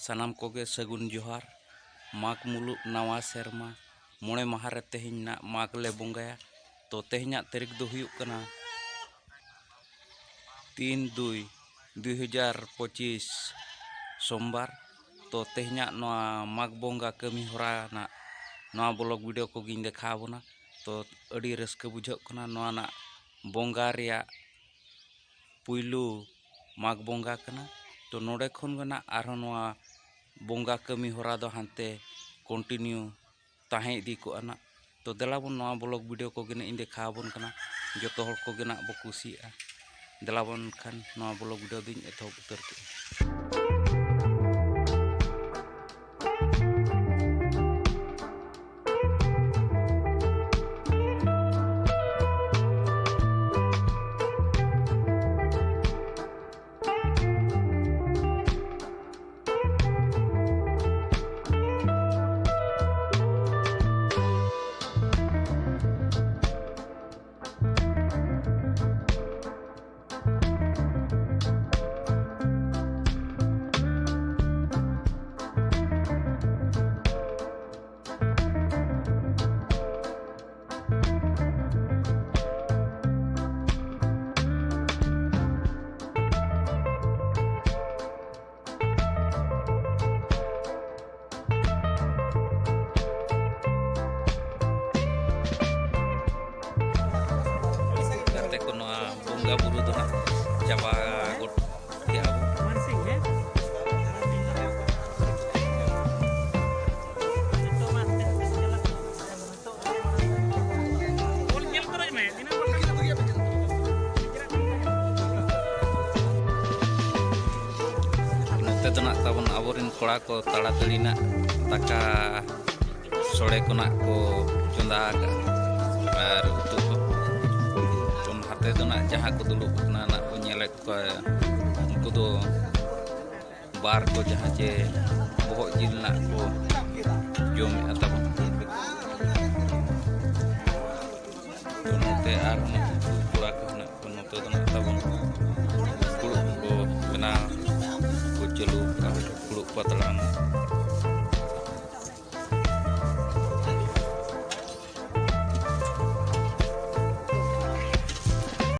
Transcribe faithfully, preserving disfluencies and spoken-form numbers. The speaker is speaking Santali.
ᱥᱟᱱᱟᱢ ᱠᱚᱜᱮ ᱥᱟᱹᱜᱩᱱ ᱡᱚᱦᱟᱨ᱾ ᱢᱟᱜᱽ ᱢᱩᱞᱩᱜ ᱱᱟᱣᱟ ᱥᱮᱨᱢᱟ ᱢᱚᱬᱮ ᱢᱟᱦᱟ ᱨᱮ ᱛᱮᱦᱮᱧ ᱱᱟᱜ ᱢᱟᱜᱽ ᱞᱮ ᱵᱚᱸᱜᱟᱭᱟ᱾ ᱛᱚ, ᱛᱮᱦᱮᱧᱟᱜ ᱛᱟᱹᱨᱤᱠᱷ ᱫᱚ ᱦᱩᱭᱩᱜ ᱠᱟᱱᱟ ᱛᱤᱱ ᱫᱩᱭ ᱫᱩᱭ ᱦᱟᱡᱟᱨ ᱯᱚᱸᱪᱤᱥ, ᱥᱳᱢᱵᱟᱨ᱾ ᱛᱚ, ᱛᱮᱦᱮᱧᱟᱜ ᱱᱚᱣᱟ ᱢᱟᱜᱽ ᱵᱚᱸᱜᱟ ᱠᱟᱹᱢᱤ ᱦᱚᱨᱟ ᱨᱮᱱᱟᱜ ᱱᱚᱣᱟ ᱵᱞᱚᱜ ᱵᱷᱤᱰᱤᱭᱳ ᱠᱚᱜᱮᱧ ᱫᱮᱠᱷᱟᱣ ᱟᱵᱚᱱᱟ᱾ ᱛᱚ, ᱟᱹᱰᱤ ᱨᱟᱹᱥᱠᱟᱹ ᱵᱩᱡᱷᱟᱹᱜ ᱠᱟᱱᱟ᱾ ᱱᱚᱣᱟ ᱨᱮᱱᱟᱜ ᱵᱚᱸᱜᱟ ᱨᱮᱭᱟᱜ ᱯᱩᱭᱞᱩ ᱢᱟᱜᱽ ᱵᱚᱸᱜᱟ ᱠᱟᱱᱟ᱾ ᱛᱚ, ᱱᱚᱰᱮ ᱠᱷᱚᱱ ᱜᱮ ᱱᱟᱜ ᱟᱨᱦᱚᱸ ᱱᱚᱣᱟ ᱵᱚᱸᱜᱟ ᱠᱟᱹᱢᱤ ᱦᱚᱨᱟ ᱫᱚ ᱦᱟᱱᱛᱮ ᱠᱚᱱᱴᱤᱱᱤᱭᱩ ᱛᱟᱦᱮᱸ ᱤᱫᱤ ᱠᱚᱜᱼᱟ ᱱᱟᱜ᱾ ᱛᱚ, ᱫᱮᱞᱟ ᱵᱚᱱ ᱱᱚᱣᱟ ᱵᱞᱚᱜ ᱵᱷᱤᱰᱤᱭᱳ ᱠᱚᱜᱮ ᱱᱟᱜ ᱤᱧ ᱫᱮᱠᱷᱟᱣ ᱟᱵᱚᱱ ᱠᱟᱱᱟ᱾ ᱡᱚᱛᱚ ᱦᱚᱲ ᱠᱚᱜᱮ ᱱᱟᱜ ᱵᱚ ᱠᱩᱥᱤᱭᱟᱜᱼᱟ᱾ ᱫᱮᱞᱟ ᱵᱚᱱ ᱠᱷᱟᱱ ᱱᱚᱣᱟ ᱵᱞᱚᱜ ᱵᱷᱤᱰᱤᱭᱳ ᱫᱚᱧ ᱮᱛᱚᱦᱚᱵ ᱩᱛᱟᱹᱨ ᱠᱮᱫᱼᱟ᱾ ᱜᱟᱛᱮ ᱠᱚ, ᱱᱚᱣᱟ ᱵᱚᱸᱜᱟ ᱵᱩᱨᱩ ᱫᱚ ᱱᱟᱜ ᱪᱟᱵᱟ ᱜᱚᱫ ᱠᱮᱜᱼᱟ ᱵᱚ᱾ ᱱᱚᱛᱮ ᱫᱚ ᱱᱟᱜ ᱛᱟᱵᱚᱱ ᱟᱵᱚᱨᱮᱱ ᱠᱚᱲᱟ ᱠᱚ ᱛᱟᱲᱟᱛᱟᱹᱲᱤ ᱱᱟᱜ ᱫᱟᱠᱟ ᱥᱚᱲᱮ ᱠᱚ ᱱᱟᱜ ᱠᱚ ᱪᱚᱸᱫᱟ ᱟᱠᱟᱫᱼᱟ ᱟᱨ ᱩᱛᱩ ᱠᱚ᱾ ᱛᱚ, ᱱᱟᱛᱮ ᱫᱚ ᱱᱟᱜ ᱡᱟᱦᱟᱸ ᱠᱚ ᱫᱩᱲᱩᱵ ᱟᱠᱟᱱᱟ ᱱᱟᱜ ᱠᱚ ᱧᱮᱞᱮᱫ ᱠᱚᱣᱟ, ᱩᱱᱠᱩ ᱫᱚ ᱵᱟᱨ ᱠᱚ ᱡᱟᱦᱟᱸ ᱪᱮ ᱵᱚᱦᱚᱜ ᱡᱤᱞ ᱨᱮᱱᱟᱜ ᱠᱚ ᱡᱚᱢᱮᱫᱼᱟ ᱛᱟᱵᱚᱱ᱾ ᱛᱚ, ᱱᱚᱛᱮ ᱟᱨᱦᱚᱸ ᱱᱩᱠᱩ ᱠᱚᱲᱟ ᱠᱚ ᱦᱮᱱᱟᱜ ᱠᱚᱣᱟ, ᱱᱚᱛᱮ ᱫᱚ ᱱᱟᱜ ᱛᱟᱵᱚᱱ ᱯᱷᱩᱲᱩᱜ ᱠᱚ ᱵᱮᱱᱟᱣ ᱠᱚ ᱪᱟᱹᱞᱩ ᱟᱠᱟᱫᱼᱟ, ᱯᱷᱩᱲᱩᱜ ᱠᱚ ᱯᱟᱛᱞᱟ ᱠᱟᱱᱟ᱾